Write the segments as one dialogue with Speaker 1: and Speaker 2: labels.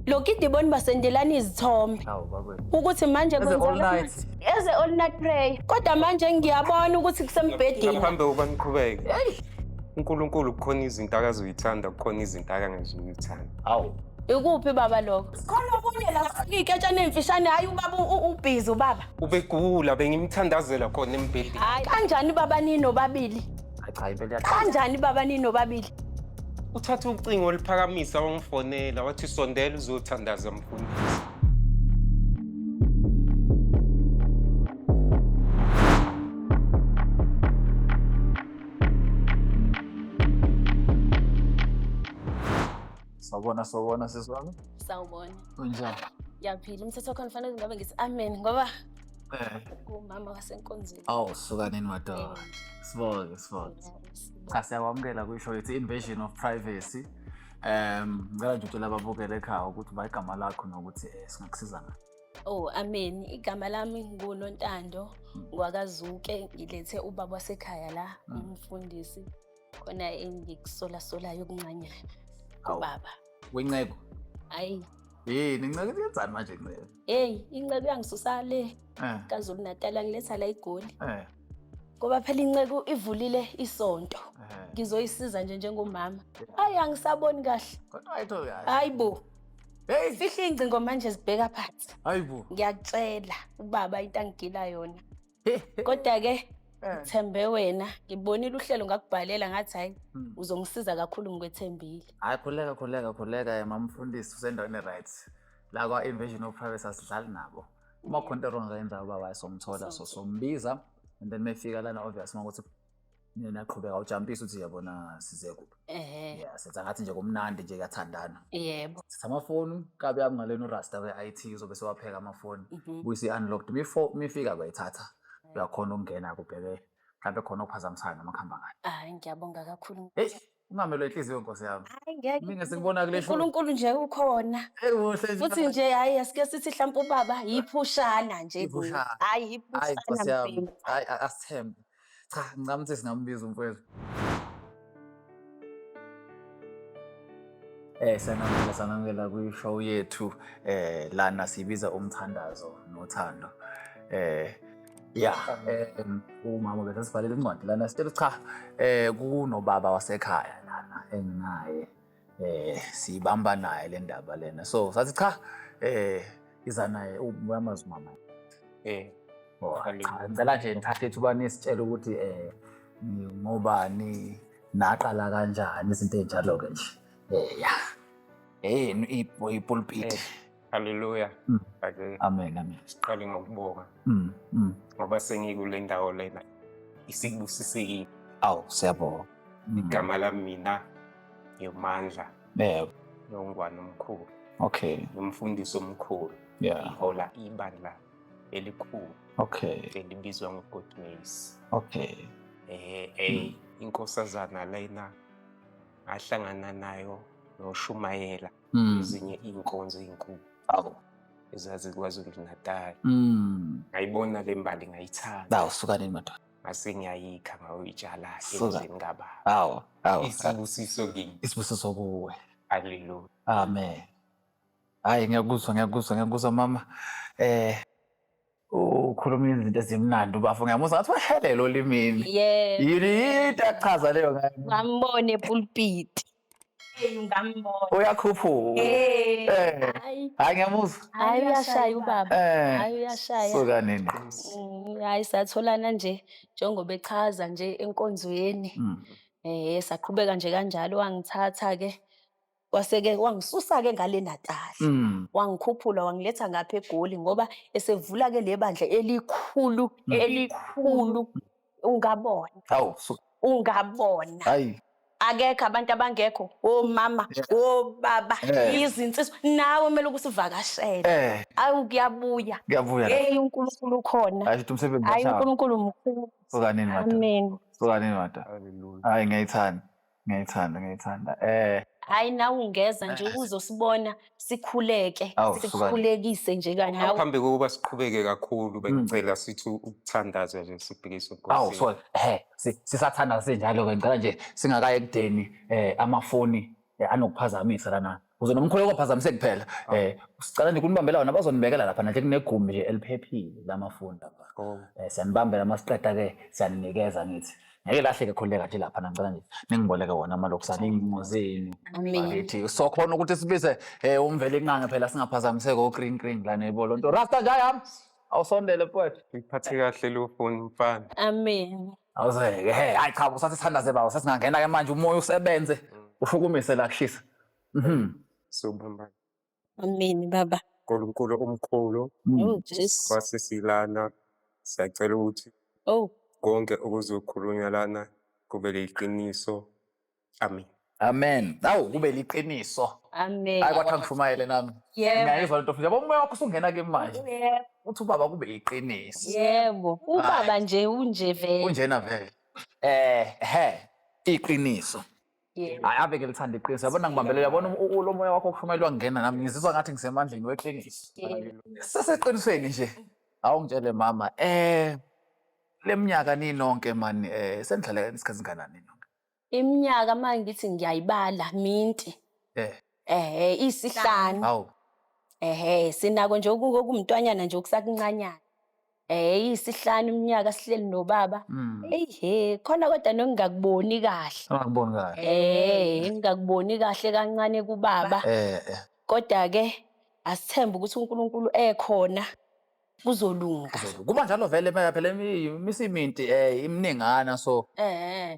Speaker 1: Lokhu idiboni basendelana izithombe.
Speaker 2: Hawu bakwethu.
Speaker 1: Ukuthi manje
Speaker 2: Eze all
Speaker 1: kwenzakala-
Speaker 2: night.
Speaker 1: Eze all night prayer. Kodwa manje ngiyabona ukuthi kusembhedeni.
Speaker 3: Ngaphambi kokuba niqhubeke. uNkulunkulu kukhona izinto akazoyithanda, kukhona izinto akangezuyithanda.
Speaker 2: Hawu.
Speaker 1: Ikuphi baba lokho? Khona okunye la iy'ketshana ey'mfishane, hhayi ubaba ubhizi ubaba.
Speaker 3: Ubegula bengimthandazela khona embhedeni.
Speaker 1: Hhayi kanjani baba ninobabili?
Speaker 2: Hayi cha impela iyachaza.
Speaker 1: Kanjani baba ninobabili?
Speaker 3: Uthatha ucingo oluphakamisa wangifonela wathi sondela uzothandaza mfundisi.
Speaker 2: Sawubona sawubona sisi wami.
Speaker 1: Sawubona.
Speaker 2: Unjani?
Speaker 1: Ngiyaphila umthetho wakhona fanele ngabe ngithi amen ngoba
Speaker 2: Eh.
Speaker 1: ngumama wasenkonzweni.
Speaker 2: Awu suka nini madoda. Sibonge sibonge. Cha siyakwamukela kwisho yethu invasion of privacy. Ngicela nje utshela ababukele ekhaya ukuthi uba igama lakho nokuthi singakusiza ngani.
Speaker 1: Oh amen. Igama lami nguNontando ngwakaZuke ngilethe ubaba wasekhaya la umfundisi khona engikusolasolayo okuncanyana
Speaker 2: Hawu.
Speaker 1: kubaba.
Speaker 2: Wenceko.
Speaker 1: Hayi
Speaker 2: Yini inceko yenzani manje inceko?
Speaker 1: hey inceku yangisusa le
Speaker 2: Eh.
Speaker 1: KwaZulu Natal angiletha la eGoli.
Speaker 2: Eh.
Speaker 1: Ngoba phela inceku ivulile isonto.
Speaker 2: Eh.
Speaker 1: Ngizoyisiza nje njengomama. Hayi angisaboni kahle.
Speaker 2: Kodwa ayitho kahle.
Speaker 1: Hayi bo.
Speaker 2: Hey,
Speaker 1: Fihla ingcingo manje zibheka phansi.
Speaker 2: hayibo.
Speaker 1: Ngiyakutshela ubaba into angigila yona. Kodwa ke ngithembe wena, ngibonile uhlelo ngakubhalela ngathi hayi uzongisiza kakhulu ngikwethembile.
Speaker 2: Hayi khuleka khuleka khuleka mamfundisi usendaweni right. La kwa invasion of privacy asidlali nabo. Uma khona into wrong akayenzayo ubaba somthola so sombiza and then mefika lana obvious uma ukuthi nina qhubeka ujampisa uthi yabona size kuphi.
Speaker 1: Ehhe.
Speaker 2: Yeah, senza ngathi nje kumnandi nje kuyathandana.
Speaker 1: Yebo.
Speaker 2: Sithatha amafoni kabe yami ngalena urasta we-IT uzobe sewapheka amafoni. Buyise i-unlocked before mifika kuyayithatha. Uyakhona ukungena kubheke mhlawumbe khona okuphazamisayo noma kuhamba ngani.
Speaker 1: Hayi ngiyabonga kakhulu.
Speaker 2: Hey, ungamelwe inhliziyo nkosi yami.
Speaker 1: Hayi ngeke.
Speaker 2: Mina sikubona kule show.
Speaker 1: uNkulunkulu nje ukhona.
Speaker 2: Hey, muhle nje.
Speaker 1: Futhi nje hayi asike sithi mhlawumbe ubaba yiphushana nje. kuye.
Speaker 2: Yiphushana.
Speaker 1: Hayi
Speaker 2: Hayi nkosi
Speaker 1: yiphushana
Speaker 2: yami.
Speaker 1: mbhemu.
Speaker 2: Hayi asithembe. Cha, ngicabanga ukuthi singambiza umfowethu. Sanamukela sanamukela kwi-show yethu lana sibiza umthandazo nothando. Ya, umama bese sibhalele incwadi lana sitshela cha kunobaba wasekhaya lana enginaye sibamba naye le ndaba lena. So sathi cha iza naye uyamazi umama. Oh, cha, ngicela nje nithathe ithuba nisitshele ukuthi ngobani naqala kanjani izinto ey'njalo-ke nje. Ya. Ipulpit.
Speaker 3: Haleluya. Ake
Speaker 2: Amen, amen.
Speaker 3: siqale ngokubonga ngoba sengikule ndawo lena isibusisekile.
Speaker 2: Awu, siyabonga.
Speaker 3: Igama lami mina ngiwuMandla.
Speaker 2: Yebo.
Speaker 3: Nongwane omkhulu.
Speaker 2: Okay.
Speaker 3: Nomfundisi omkhulu.
Speaker 2: Yeah.
Speaker 3: Ngihola ibandla elikhulu.
Speaker 2: Okay.
Speaker 3: Elibizwa ngoGod Mace.
Speaker 2: Okay.
Speaker 3: Inkosazana lena ahlangana nayo noshumayela ezinye iy'nkonzo ey'nkulu.
Speaker 2: Awu.
Speaker 3: Ezazi KwaZulu Natal. Ngayibona le mbali ngayithanda.
Speaker 2: Awu, suka nini madoda?
Speaker 3: Ngase ngiyayikha ngayoyitshala
Speaker 2: Suka.
Speaker 3: emzini kababa.
Speaker 2: Awu, awu.
Speaker 3: Isibusiso kimi.
Speaker 2: Isibusiso kuwe.
Speaker 3: Hallelujah.
Speaker 2: Amen. Hayi ngiyakuzwa ngiyakuzwa ngiyakuzwa mama. Ukhuluma izinto ezimnandi ubafo ngiyamuzwa ngathi washelela olimini.
Speaker 1: Yebo.
Speaker 2: Yini into achaza leyo ngayo?
Speaker 1: Ngambona epulpit. Hey ngambona.
Speaker 2: Uyakhuphuka.
Speaker 1: Hayi.
Speaker 2: Hayi ngiyamuzwa.
Speaker 1: Hayi uyashaya ubaba. Hayi uyashaya.
Speaker 2: Suka nini?
Speaker 1: Hayi satholana nje njengoba echaza nje enkonzweni. Saqhubeka nje kanjalo wangithatha ke kwaseke wangisusa ke ngale Natal. Wangikhuphula wangiletha ngapha eGoli ngoba esevula ke le bandla elikhulu elikhulu ungabona.
Speaker 2: Hawu, suka.
Speaker 1: Ungabona.
Speaker 2: Hayi.
Speaker 1: Akekho abantu abangekho, omama, obaba, izinsizwa nawe kumele ukuthi uvakashele. Awu kuyabuya.
Speaker 2: Kuyabuya.
Speaker 1: Hey uNkulunkulu ukhona.
Speaker 2: Hayi futhi umsebenzi
Speaker 1: Hayi
Speaker 2: washawa.
Speaker 1: uNkulunkulu mkhulu.
Speaker 2: Suka nini madoda?
Speaker 1: Amen.
Speaker 2: Suka nini madoda?
Speaker 3: Hallelujah.
Speaker 2: Hayi ngiyayithanda. Ngiyayithanda, ngiyayithanda.
Speaker 1: Hayi nawe ungeza nje uzosibona sikhuleke,
Speaker 2: Awu, suka.
Speaker 1: sikhulekise nje kanye nawe.
Speaker 3: Ngaphambi kokuba siqhubeke kakhulu bengicela sithi ukuthandaza nje sibhekise
Speaker 2: Awu,
Speaker 3: eNkosini.
Speaker 2: sorry. Sisathandaza sinjalo ke ngicela nje singakayi ekudeni amafoni anokuphazamisa lana. Uze nomkhuleko aphazamise kuphela. Sicela nje ukunibambela wona, bazonibekela lapha nje kunegumbi nje eliphephile lamafoni lapha.
Speaker 3: Oh.
Speaker 2: Siyanibambela masiqeda ke siyaninikeza ngithi. Ngeke lahleke khululeka nje lapha ngicela nje ningiboleke wona amalokusana iy'ncingo zenu.
Speaker 1: Amen.
Speaker 2: Bakithi so khona ukuthi sibize uMvelinqangi phela singaphazamiseki o-kring kring lana yebo lonto. Rasta nja yami. Awusondele mfowethu.
Speaker 3: Uyiphathe kahle lo phone mfana.
Speaker 1: Amen.
Speaker 2: Awuzeke he, hayi cha usathi sithandaze baba, sesingangena ke manje umoya usebenze. Ushukumise la kushisa.
Speaker 3: Sobamba
Speaker 1: Amen baba.
Speaker 3: uNkulunkulu omkhulu
Speaker 1: Oh Jesu.
Speaker 3: kwasisilana siyacela ukuthi
Speaker 1: Oh.
Speaker 3: konke okuzokhulunywa lana kube liqiniso. Amen.
Speaker 2: Amen. Awu kube liqiniso.
Speaker 1: Amen.
Speaker 2: Hayi kwathiwa ngishumayele nami.
Speaker 1: Yebo.
Speaker 2: Ngiyayizwa lento futhi. Yabo umoya wakho usungena kimi manje.
Speaker 1: Yebo.
Speaker 2: Uthi ubaba kube iqiniso.
Speaker 1: Yebo. Ubaba nje unje vele.
Speaker 2: Unjena vele. He, iqiniso.
Speaker 1: Yebo.
Speaker 2: Hayi ave ke lithanda iqiniso. Yabona ngibambelela yabona lo moya wakho okushumayelwa ngena nami ngizizwa ngathi ngisemandleni weqiniso.
Speaker 1: Yebo.
Speaker 2: Seseqinisweni nje. Awungitshele mama, leminyaka ninonke mani senidlale isikhathi singanani nonke?
Speaker 1: Iminyaka mangithi ngiyayibala minti. Isihlanu.
Speaker 2: Hawu.
Speaker 1: Sinako nje okumntwanyana nje okusakuncanyana. Isihlanu iminyaka sihleli nobaba. Eyi khona kodwa nongingakuboni kahle.
Speaker 2: Ongakuboni kahle.
Speaker 1: Ngingakuboni kahle kancane kubaba. Kodwa ke asithembe ukuthi uNkulunkulu ekhona kuzolunga.
Speaker 2: Kuba njalo vele phela imisiminti iminingana so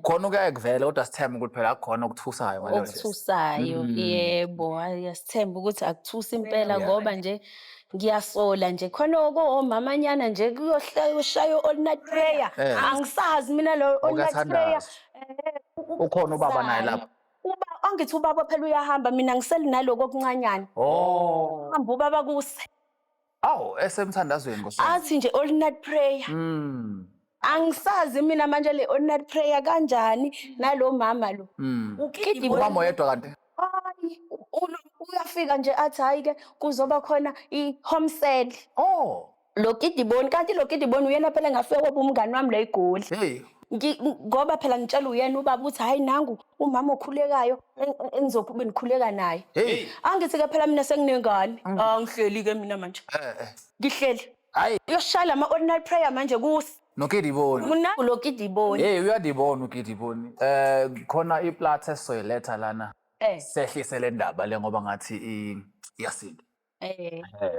Speaker 2: khona kuyaye kuvele kodwa sithembe ukuthi phela akukhona okuthusayo ngaleyo ndlela.
Speaker 1: Okuthusayo yebo, asithembe ukuthi akuthusi impela ngoba nje ngiyasola nje khona omamanyana nje kuyoshaya all night prayer. Angisazi mina lo all night prayer.
Speaker 2: Ukhona ubaba naye lapho.
Speaker 1: Uba angithi ubaba phela uyahamba mina ngiseli naloko okuncanyana.
Speaker 2: Oh.
Speaker 1: Hamba ubaba kuse.
Speaker 2: Awu esemthandazweni nkosi.
Speaker 1: Athi nje all night prayer. Angisazi mina manje le all night prayer kanjani nalo mama lo.
Speaker 2: Umama oyedwa kanti?
Speaker 1: Hayi, uyafika nje athi hayi ke kuzoba khona i-home cell.
Speaker 2: Oh.
Speaker 1: Lo Kidiboni kanti lo Kidiboni uyena phela ngafika kwaba umngani wami la eGoli.
Speaker 2: Hey.
Speaker 1: Ngoba phela ngitshela uyena ubaba ukuthi hayi nangu umama okhulekayo engizobe nikhuleka naye.
Speaker 2: Hey.
Speaker 1: Angithi ke phela mina senginengane. Angihleli ke mina manje. Ngihleli.
Speaker 2: Hayi.
Speaker 1: Uyoshaya ama ordinary prayer manje kusi.
Speaker 2: NoKidiboni.
Speaker 1: Kunangu lo Kidiboni.
Speaker 2: Hey uyadibona uKidiboni. Khona iplat esizoyiletha lana. Sehlise le ndaba le ngoba ngathi iyasinda.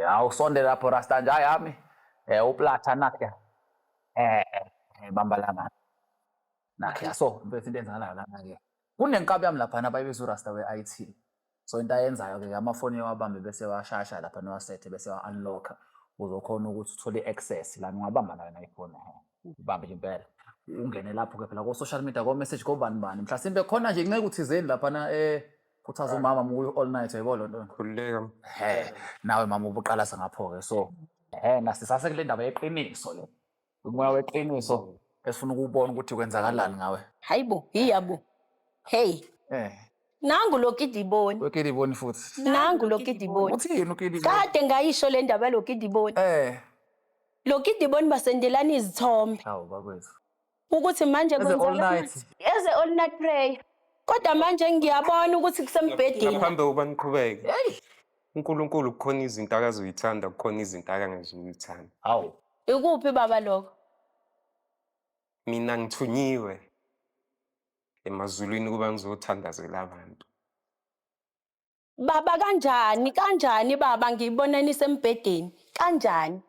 Speaker 2: Awusonde lapho Rasta nje yami. Uplatha nakhe. Bamba lana. Nakhe so mfethu into enzakalayo lana ke. Kunenkabi yami lapha abayibiza uRasta we-IT. So into ayenzayo ke amafoni wabambe bese washasha lapha nowasethe bese wa-unlock-a uzokhona ukuthi uthole i-access lana ungabamba nayo nayifoni. Ubambe nje impela. Ungene lapho ke phela ko-social media ko-message kobani bani. Mhlasimbe khona nje inceku thizeni laphana khuthaza umama mukuyo all night uyayibona loo nto.
Speaker 3: Khululeka.
Speaker 2: Nawe mama ubuqala sangapho-ke so nasisase kule ndaba yeqiniso le. Umoya weqiniso esifuna ukubona ukuthi kwenzakalani ngawe.
Speaker 1: Hayibo, yiyabo. Hey. Nangu lo Kidiboni.
Speaker 2: UKidiboni futhi.
Speaker 1: Nangu lo Kidiboni.
Speaker 2: Uthini uKidiboni?
Speaker 1: Kade ngayisho le ndaba lo Kidiboni. Lo Kidiboni basendelana izithombe.
Speaker 2: Hawu bakwethu.
Speaker 1: Ukuthi manje
Speaker 2: Eze all
Speaker 1: kwenzakala
Speaker 2: night.
Speaker 1: Eze all night prayer. Kodwa manje ngiyabona ukuthi kusembhedeni.
Speaker 3: Ngaphambi kokuba niqhubeke. uNkulunkulu kukhona izinto akazoyithanda, kukhona izinto akangezuyithanda.
Speaker 2: Hawu.
Speaker 1: Ikuphi baba lokho?
Speaker 3: Mina ngithunyiwe emazulwini ukuba ngizothandazela abantu.
Speaker 1: Baba kanjani? Kanjani baba ngibona nisembhedeni? Kanjani?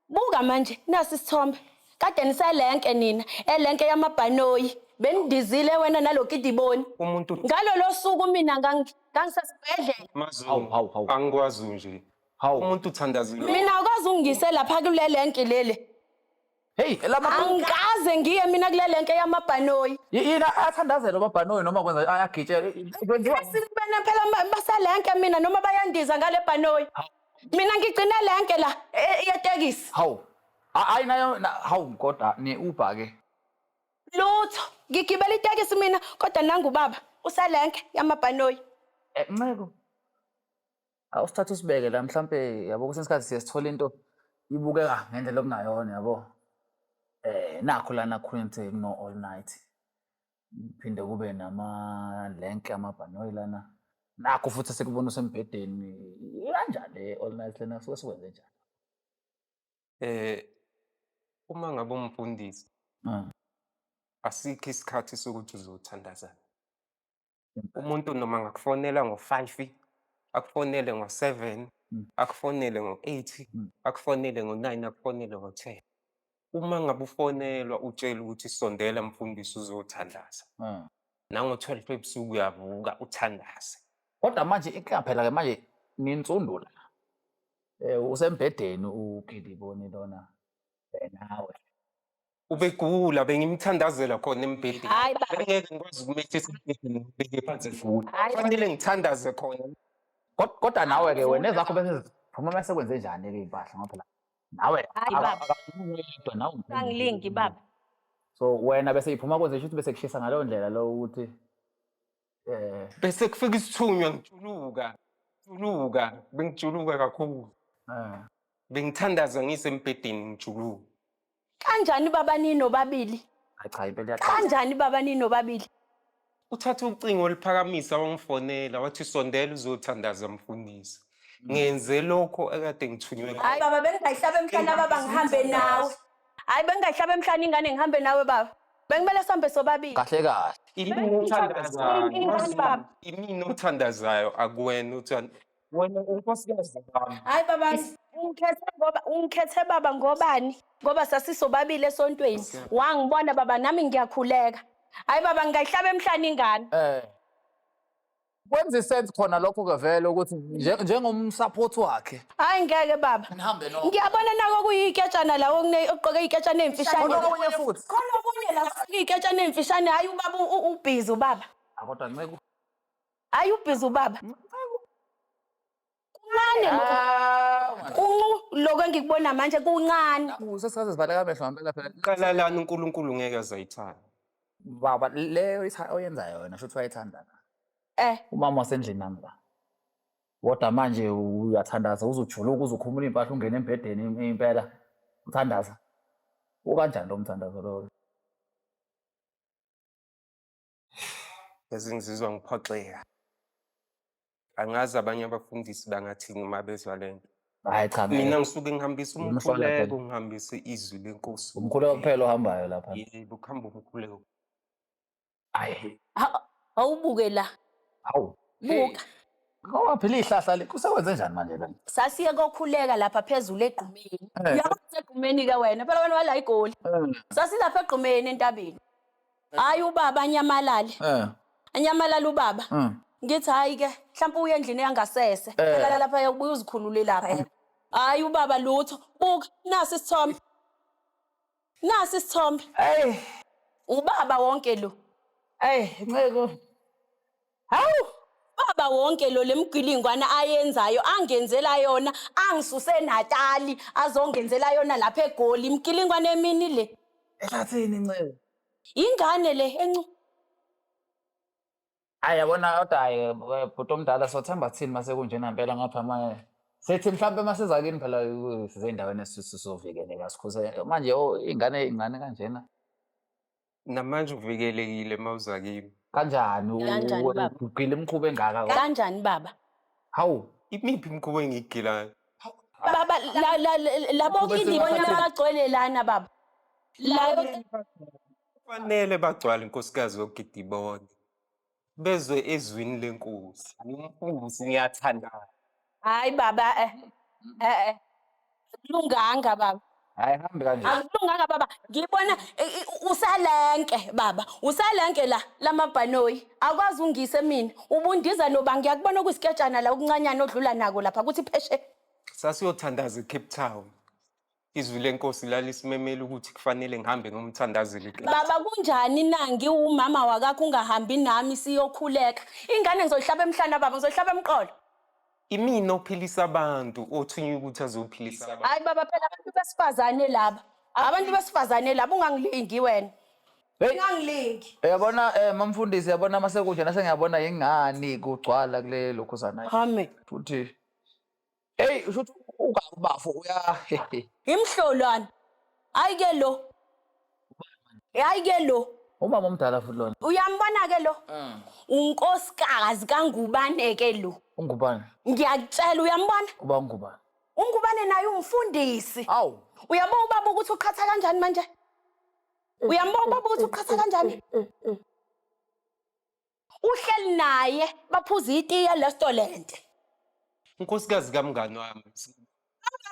Speaker 1: Buka manje nasi isithombe. Kade niselenke nina, elenke yamabhanoyi. Benidizile wena nalo Kidiboni.
Speaker 3: Umuntu
Speaker 1: ngalolo suku mina ngangisesibhedlela.
Speaker 3: Mazulu.
Speaker 2: Hawu.
Speaker 3: Angikwazi nje.
Speaker 2: Hawu.
Speaker 3: Umuntu uthandazile.
Speaker 1: Mina awukwazi ungise lapha kule lenke lele.
Speaker 2: Hey,
Speaker 1: Angikaze ngiye mina kule lenke yamabhanoyi.
Speaker 2: Yini athandazela amabhanoyi noma kwenza ayagitshela? Kwenziwa
Speaker 1: Sibene phela basalenke mina noma bayandiza ngale bhanoyi. Mina ngigcine lenke la yetekisi.
Speaker 2: Hawu. Hayi nayo hawu kodwa ne Uber ke.
Speaker 1: Lutho, ngigibela itekisi mina kodwa nangu baba usalenke yamabhanoyi.
Speaker 2: Nceko. Awusithatha usibeke la mhlambe yabo kwesinye isikhathi siye sithole into ibukeka ngendlela okungayona yabo. Nakho lana khona ukuthi kuno all night. Phinde kube nama lenke amabhanoyi lana. Nakho futhi sekubona usembhedeni. Kanjani le all night lena suke sikwenze njani?
Speaker 3: Uma ngabe umfundisi asikho isikhathi sokuthi uzothandaza. Umuntu noma angakufonela ngo-5, akufonele ngo-7, akufonele ngo-8, akufonele ngo-9, akufonele ngo-10. Uma ngabe ufonelwa utshelwe ukuthi sondela mfundisi uzothandaza. Nango-12 ebusuku uyavuka uthandaze.
Speaker 2: Kodwa manje inkinga phela-ke manje ninsundu la. Usembhedeni uGidiboni lona nawe.
Speaker 3: Ubegula bengimthandazela khona embhedeni.
Speaker 1: Hayi baba.
Speaker 3: Bengeke ngikwazi ukumehlisa embhedeni ngibeke phansi egula.
Speaker 1: Hayi.
Speaker 3: Kufanele ngithandaze khona.
Speaker 2: Kodwa nawe-ke wena ezakho bese ziphuma mase kwenze njani-ke iy'mpahla ngoba phela nawe
Speaker 1: Hayi baba.
Speaker 2: akayedwa nawe
Speaker 1: Angilingi baba.
Speaker 2: So wena bese iphuma kwenze shuthi bese kushisa ngaleyo ndlela lo ukuthi
Speaker 3: Bese kufika isithunywa ngijuluka. Juluka, bengijuluka kakhulu. Bengithandaza ngisembhedeni ngijuluka.
Speaker 1: Kanjani baba ninobabili?
Speaker 2: Hayi cha impela iyaqala.
Speaker 1: Kanjani baba ninobabili?
Speaker 3: Uthatha ucingo oluphakamisa wangifonela wathi sondela uzothandaza mfundisi. Ngenze lokho ekade ngithunywe khona.
Speaker 1: Hayi baba bengingayihlaba emhlane baba ngihambe nawe. Hayi bengingayihlaba emhlane ingane ngihambe nawe baba. Bengimele sihambe sobabili.
Speaker 2: Kahle kahle.
Speaker 3: Imini othandazayo.
Speaker 1: Ingane baba.
Speaker 3: Imini othandazayo akuwena uthanda. Wena unkosikazi wami.
Speaker 1: Hayi baba ungikhethe baba ngobani? Ngoba sasisobabili esontweni. Wangibona baba nami ngiyakhuleka. Hayi baba ngingayihlaba emhlane ingane.
Speaker 2: Kwenza isense khona lokho ke vele ukuthi njengomsupport wakhe.
Speaker 1: Hayi ngeke baba.
Speaker 2: Nihambe no.
Speaker 1: Ngiyabona nako kuyiketshana la ogqoke iketshana ezimfishane.
Speaker 2: Khona okunye futhi.
Speaker 1: Khona okunye la kufika iketshana ezimfishane. Hayi ubaba ubhizi ubaba.
Speaker 2: Kodwa nceke.
Speaker 1: Hayi ubhizi ubaba. Kuncane lokho. Kuncu lokho engikubona manje kuncane.
Speaker 2: Sesikaze sibaleka amehlo ngempela phela.
Speaker 3: Qala lana uNkulunkulu ngeke azayithanda.
Speaker 2: Baba leyo oyenzayo wena shuthi wayithanda. Umama wasendlini nami la. Kodwa manje uyathandaza uzojuluka uzokhumula impahla ungene embhedeni impela uthandaza. Ukanjani lo mthandazo loyo?
Speaker 3: Yazi ngizizwa ngiphoxeka. Angazi abanye abafundisi bangathini uma bezwa le nto.
Speaker 2: Hayi cha ngeke.
Speaker 3: Mina ngisuke ngihambisa
Speaker 2: Umhlola
Speaker 3: umkhuleko,
Speaker 2: phela.
Speaker 3: ngihambise izwi lenkosi.
Speaker 2: Umkhuleko kuphela ohambayo lapha.
Speaker 3: Yebo, kuhamba umkhuleko.
Speaker 2: Hayi.
Speaker 1: Awubuke la.
Speaker 2: Hawu.
Speaker 1: Buka.
Speaker 2: Ngoba phela ihlahla le kusewenze njani manje la?
Speaker 1: Sasiye kokhuleka lapha phezulu egqumeni. Uyabona egqumeni ke wena, phela wena wala iGoli. Sasilapha egqumeni entabeni. Hayi ubaba anyamalale. Anyamalale ubaba. Ngithi hayi ke, mhlawumbe uye endlini yangasese. Phela lapha ubuye uzikhulule lapha. Hayi ubaba lutho. Buka nasi isithombe. Nasi isithombe.
Speaker 2: Hey.
Speaker 1: Ubaba wonke lo.
Speaker 2: Hey, nceko. Hawu.
Speaker 1: Baba wonke lo lemgilingwana ayenzayo angenzela yona angisuse eNatali azongenzela yona lapha eGoli imgilingwane emini le.
Speaker 2: Ehlathini nceko.
Speaker 1: Ingane le encu.
Speaker 2: Hayi yabona kodwa hayi bhuti omdala sothemba thini mase kunjena impela ngapha manje. Sethi mhlambe masiza kini phela size endaweni esisovikeleka sikhuse manje ingane ingane kanjena.
Speaker 3: Namanje uvikelekile mawuza kimi.
Speaker 2: Kanjani
Speaker 1: Kanjani baba?
Speaker 2: ugila imikhuba engaka?
Speaker 1: Kanjani baba?
Speaker 2: Hawu.
Speaker 3: Imiphi imikhuba engiyigilayo?
Speaker 1: Baba labo kidibona bagcwele lana baba. La
Speaker 3: kufanele bagcwale inkosikazi yokugidibona. Bezwe ezwini lenkosi. Ngimfundisi ngiyathandaza.
Speaker 1: Hayi baba Kulunganga baba.
Speaker 2: Hayi hambi kanje.
Speaker 1: Akulunganga baba. Ngibona usalenke baba. Usalenke la lamabhanoyi. Akwazi ungise mina. Ubundiza noba ngiyakubona kuyisiketshana la okuncanyana odlula nako lapha kuthi pheshe.
Speaker 3: Sasiyothandaza eCape Town. Izwi lenkosi lalisimemela ukuthi kufanele ngihambe ngomthandazelo eCape Town.
Speaker 1: Baba kunjani na ngiwumama wakakho ungahambi nami siyokhuleka. Ingane ngizoyihlaba emhlana baba, ngizoyihlaba emqolo.
Speaker 3: Imina ophilisa abantu, othunywe ukuthi azophilisa abantu.
Speaker 1: Hayi baba phela abantu besifazane laba. Abantu besifazane laba ungangilingi wena.
Speaker 2: Hey.
Speaker 1: Ungangilingi.
Speaker 2: Uyabona mamfundisi uyabona mase kunje nase ngiyabona ingani kugcwala kule lokhuzana.
Speaker 1: Hame.
Speaker 2: Futhi hey usho ukuthi ungakubafo uya.
Speaker 1: Imhlolwana. Hayi ke lo. Hayi ke lo.
Speaker 2: Umama omdala futhi lona.
Speaker 1: Uyambona-ke lo? Unkosikazi kaNgubane-ke lo.
Speaker 2: Ungubani?
Speaker 1: Ngiyakutshela, uyambona?
Speaker 2: Uba ungubani?
Speaker 1: UNgubane naye umfundisi.
Speaker 2: Awu.
Speaker 1: Uyabona ubaba ukuthi uqhatha kanjani manje? Uyambona ubaba ukuthi uqhatha kanjani? Uhleli naye baphuza itiye restaurant.
Speaker 3: Unkosikazi kamngani wami.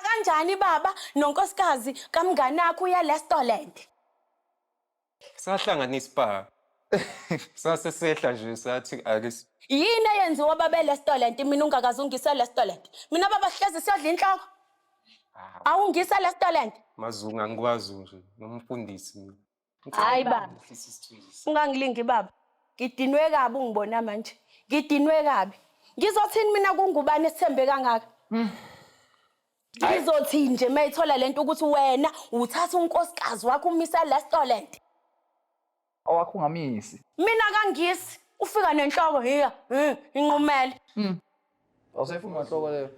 Speaker 1: Kanjani baba nonkosikazi kamngani wakho uya restaurant?
Speaker 3: Sahlangana ispa. Sase sehla nje sathi ake
Speaker 1: Yini eyenziwa babe restaurant mina ungakaze ungise restaurant? Mina baba sihlezi siyodla inhloko. Awungise restaurant.
Speaker 3: Mazungu angikwazi nje nomfundisi mina.
Speaker 1: Hayi baba. Ungangilingi baba. Ngidinwe kabi ungibona manje. Ngidinwe kabi. Ngizothini mina kungubani esithembe kangaka? Ngizothini nje mayithola lento ukuthi wena uthatha unkosikazi wakho umisa restaurant.
Speaker 2: Owakho ungamisi.
Speaker 1: Mina kangisi ufika nenhloko hiya, inqumele.
Speaker 2: Awusayifuni ngenhloko leyo.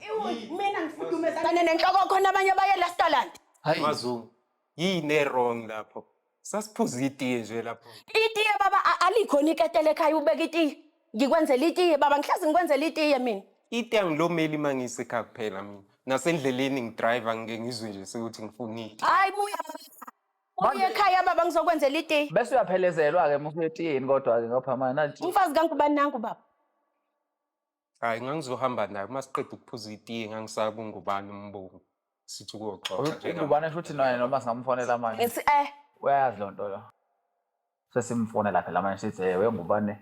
Speaker 1: Mina ngifudumezana nenhloko khona abanye baye restaurant.
Speaker 2: Hayi.
Speaker 3: Mazungu. Yini e-wrong lapho? Sasiphuza itiye nje lapho.
Speaker 1: Itiye baba alikhona iketele ekhaya ubeka itiye. Ngikwenzela itiye baba, ngihlezi ngikwenzela itiye mina.
Speaker 3: Itiye angilomeli uma ngisekhaya kuphela mina. Nasendleleni ngidrive ngike ngizwe nje sekuthi ngifuna itiye.
Speaker 1: Hayi buya baba. Buya ekhaya baba ngizokwenzela itiye.
Speaker 2: Bese uyaphelezelwa-ke uma usuya etiyeni kodwa-ke ngapha manje nathi.
Speaker 1: Umfazi kaNgubani nangu baba.
Speaker 3: Hayi ngangizohamba naye uma siqeda ukuphuza itiye ngangisaba uNgubani umbongi. Sithi ukuyoxoxa nje.
Speaker 2: Ungubani futhi naye noma singamfonela manje.
Speaker 1: Ngithi
Speaker 2: Uyayazi loo nto lo. Sesimfonela phela manje sithi weNgubane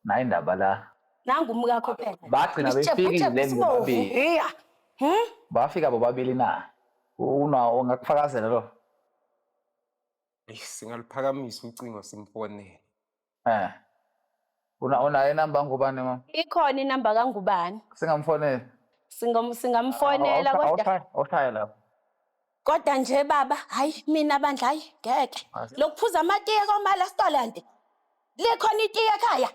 Speaker 2: nayi indaba la.
Speaker 1: Nangu umkakho phela.
Speaker 2: Bagcina befikile bobabili.
Speaker 1: Iya.
Speaker 2: Bafika bobabili na. Unawo ungakufakazela lo.
Speaker 3: Singaluphakamisa ucingo simfonele.
Speaker 2: Unayo inamba Ngubane mama?
Speaker 1: Ikhona inamba kaNgubane.
Speaker 2: Singamfonela.
Speaker 1: Singamfonela kodwa.
Speaker 2: Awushaye lapho.
Speaker 1: Kodwa nje baba, hayi mina bandla hayi ngeke. Lokuphuza amatiye koma restaurant. Likhona itiye ekhaya.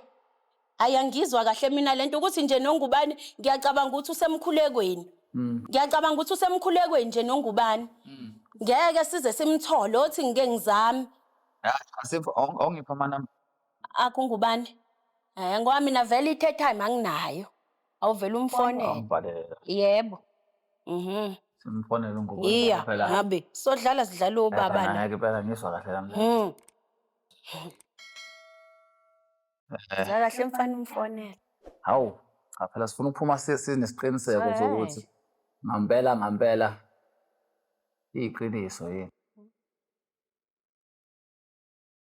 Speaker 1: Hayi angizwa kahle mina lento ukuthi nje noNgubane ngiyacabanga ukuthi usemkhulekweni. Ngiyacabanga ukuthi usemkhulekweni nje noNgubane. Ngeke size simthole othi ngike ngizame.
Speaker 2: Asipho ongipha amanamba.
Speaker 1: Akho Ngubane. Ngoba mina vele i-third time anginayo. Awuvele umfonele.
Speaker 2: Angibhalele.
Speaker 1: Yebo.
Speaker 2: Simfonele uNgubane.
Speaker 1: Iya, ngabe sodlala sidlala obaba la.
Speaker 2: Ngeke phela ngizwa kahle namhlanje.
Speaker 1: Dlala kahle mfana umfonele.
Speaker 2: Hawu, cha phela sifuna ukuphuma sinesiqiniseko sokuthi ngampela ngampela iqiniso yini.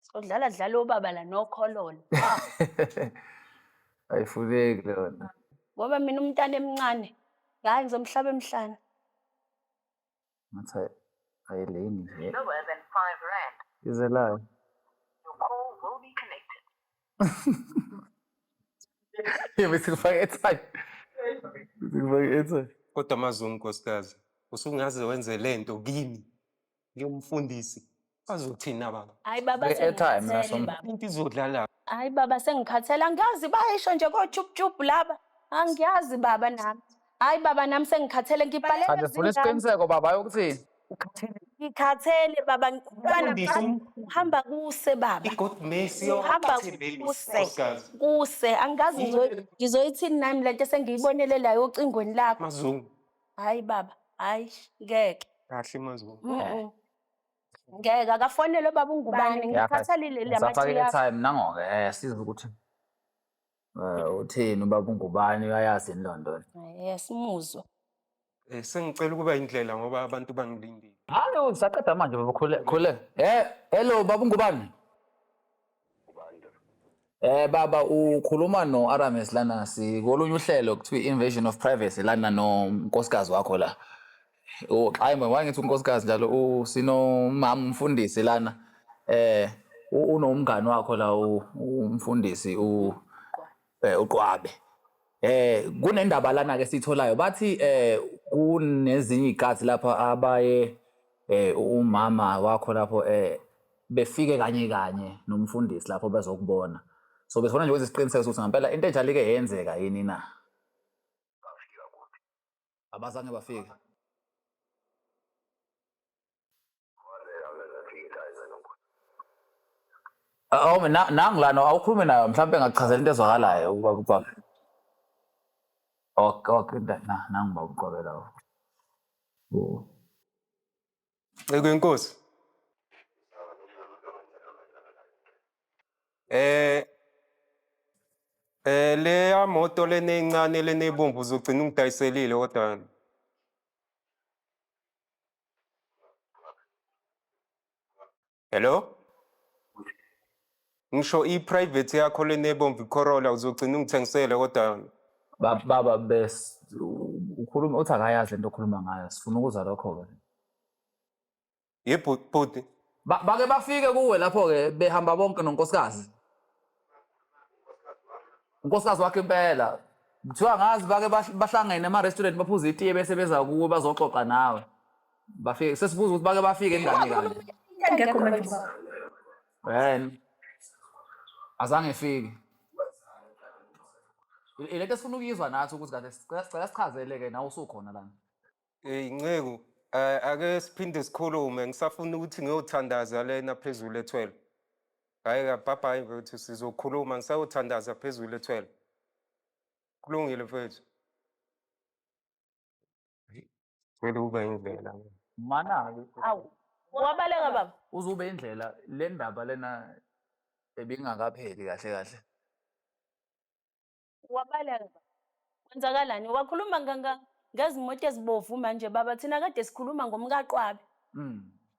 Speaker 1: Sodlala dlala obaba la nokhololo.
Speaker 2: Ayifuneki leyo nto.
Speaker 1: Ngoba mina umntana emncane, hayi ngizomhlaba emhlane.
Speaker 2: Ngathi ayileni nje.
Speaker 4: Lower than 5 rand.
Speaker 2: Izelayo.
Speaker 4: Your call will be connected.
Speaker 2: Yebo sikufake airtime. Sikufake airtime.
Speaker 3: Kodwa Mazungu nkosikazi, usungaze wenze lento kimi. Ngiyumfundisi. Bazothina baba.
Speaker 1: Hayi baba
Speaker 2: Airtime
Speaker 1: sengikhathele baba.
Speaker 3: Into izodlala.
Speaker 1: Hayi baba sengikhathele angiyazi bayisho nje kochup chup laba. Angiyazi baba nami. Hayi baba nami sengikhathele ngibhalele
Speaker 2: Manje sifuna isiqiniseko baba yokuthini?
Speaker 1: Ngikhathele baba ngibana hamba kuse baba.
Speaker 3: I-God mercy
Speaker 1: Hamba kuse. Kuse angazi ngizoyithini nami lento esengiyibonele la ocingweni lakho.
Speaker 3: Mazungu.
Speaker 1: Hayi baba, hayi ngeke.
Speaker 3: Kahle Mazungu.
Speaker 1: Ngeke akafonele baba uNgubane ngikhathalile le
Speaker 2: Safake airtime nango-ke siza ukuthi uthini ubaba uNgubane uyayazi yini loo nto.
Speaker 1: Simuzwe.
Speaker 3: Sengicela ukuba indlela ngoba abantu bangilindile.
Speaker 2: Hayi saqeda manje baba khule. Hello baba uNgubane. Baba ukhuluma no Aramis lana sikolunye uhlelo kuthiwa invasion of privacy lana nonkosikazi wakho la. Hayi mina ngithi unkosikazi njalo sinomama umfundisi lana. Unomngani wakho la umfundisi uQwabe. Kunendaba lana ke sitholayo bathi kunezinye izikhathi lapha abaye umama wakho lapho befike kanye kanye nomfundisi lapho bezokubona. So besifuna nje ukwenza isiqiniseko sokuthi ngempela into enjalo ike yenzeka yini na? Abazange bafike. Awu nangu lana awukhulume nayo mhlawumbe engakuchazela into ezwakalayo ubaba uQwabe. Okay, okay, nangu baba uQwabe lawo. Oh.
Speaker 3: Nceku yenkosi. Eh eh leya moto lena encane lena ebomvu uzogcina ungidayiselile kodwa. Hello? Ngisho i-private yakho lena ebomvu i-Corolla uzogcina ungithengisele kodwa.
Speaker 2: Baba bes ukhuluma uthi akayazi lento okhuluma ngayo sifuna ukuzwa lokho-ke.
Speaker 3: Yebo bhuti.
Speaker 2: Bake bafike kuwe lapho-ke behamba bonke nonkosikazi. Unkosikazi wakhe impela. Kuthiwa ngazi bake bahlangene ema-restaurant baphuze itiye bese beza kuwe bazoxoxa nawe. Bafike sesibuza ukuthi bake bafike ingane kanye.
Speaker 1: Engekho manje baba.
Speaker 2: Wena. Azange ifike. Ilento esifuna ukuyizwa nathi ukuthi kahle sicela sichazele-ke nawe usukhona lana.
Speaker 3: Hey Nceku, ake siphinde sikhulume ngisafuna ukuthi ngiyothandaza lena phezulu ethwele. Hhayi ka bye bye mfethu sizokhuluma ngisayothandaza phezulu ethwele. Kulungile mfethu. Cela ube indlela.
Speaker 2: Mana-ke.
Speaker 1: Awu, wabaleka baba.
Speaker 2: Uzube indlela le ndaba lena ebingakapheli kahle kahle.
Speaker 1: Wabaleka baba. Kwenzakalani? Wakhuluma ngezimoto ezibovu manje baba thina kade sikhuluma ngomkaqwabe.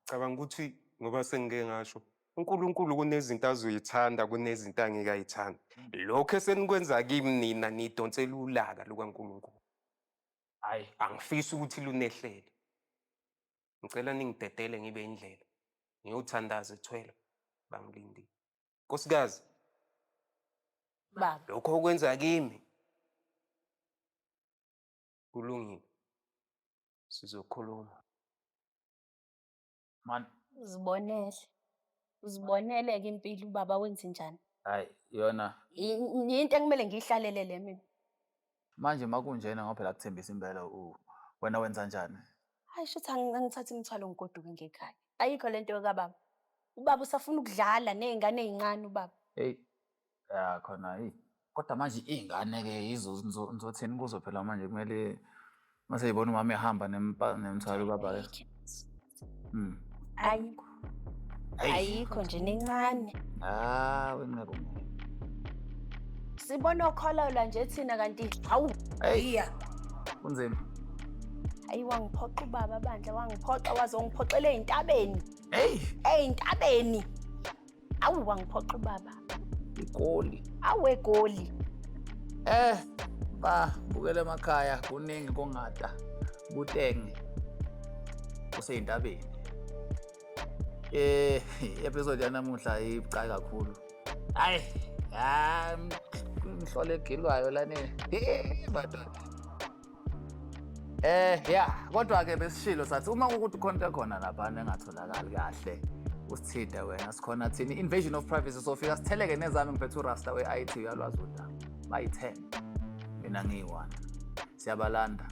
Speaker 3: Cabanga ukuthi ngoba sengike ngasho uNkulunkulu kunezinto azoyithanda kunezinto angeke ayithande. Lokho esenikwenza kimi nina nidonsela ulaka lukaNkulunkulu.
Speaker 2: Hayi.
Speaker 3: Angifisi ukuthi lunehlele. Ngicela ningidedele ngibe indlela. Ngiyothandaza ethwele bangilindile. Nkosikazi.
Speaker 1: Baba.
Speaker 3: Lokho okwenza kimi kulungile. Sizokhuluma.
Speaker 2: Man.
Speaker 1: Uzibonele. Uzibonele ke impilo ubaba wenza njani.
Speaker 2: Hayi yona.
Speaker 1: Into ekumele ngiyihlalele le mina.
Speaker 2: Manje makunjena ngoba phela kuthembisa impela u wena wenza njani?
Speaker 1: Hayi shuthi angithathe imithwalo ngigoduke ngekhaya. Ayikho lento kababa. Ubaba usafuna ukudlala nezingane ezincane ubaba.
Speaker 2: Hey. Ya khona hey. Kodwa manje iy'ngane ke yizo nizothini kuzo phela manje kumele mase yibona umama ehamba nemthwalo ubaba ke.
Speaker 1: Ayikho. Ayikho nje nencane.
Speaker 2: Ah, wenqeko.
Speaker 1: Sibona okholelwa nje thina kanti hawu.
Speaker 2: Hey. Kunzima.
Speaker 1: Ayi wangiphoqa ubaba bandla wangiphoqa wazongiphoxela ezintabeni.
Speaker 2: Hey.
Speaker 1: Ezintabeni. Awu wangiphoqa ubaba.
Speaker 2: Igoli.
Speaker 1: Awu egoli.
Speaker 2: Ba bukele emakhaya kuningi kongada. Butenge. Kuseyintabeni. Episode yanamuhla ibucayi kakhulu. Hayi, imhlolo egilwayo lana. Madoda. Ya, kodwa ke besishilo sathi uma kukuthi khona into ekhona lapha engatholakali kahle usithinte wena sikhona thini invasion of privacy sofika sitheleke nezami ngiphethe urasta we-IT uyalwazi udaba bayi-10 mina ngiyi-1 siyabalanda.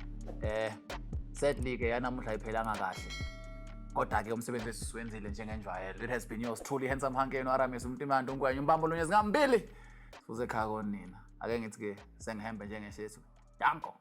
Speaker 2: Sadly ke yanamuhla ayiphelanga kahle kodwa ke umsebenzi esisiwenzile njengenjwayelo. It has been yours truly handsome Hankeni Aramis uMtimande uNgwenya umbambo lunye zingambili fuze ekhaya konina. Ake ngithi ke sengihembe njengeshethu. Danko.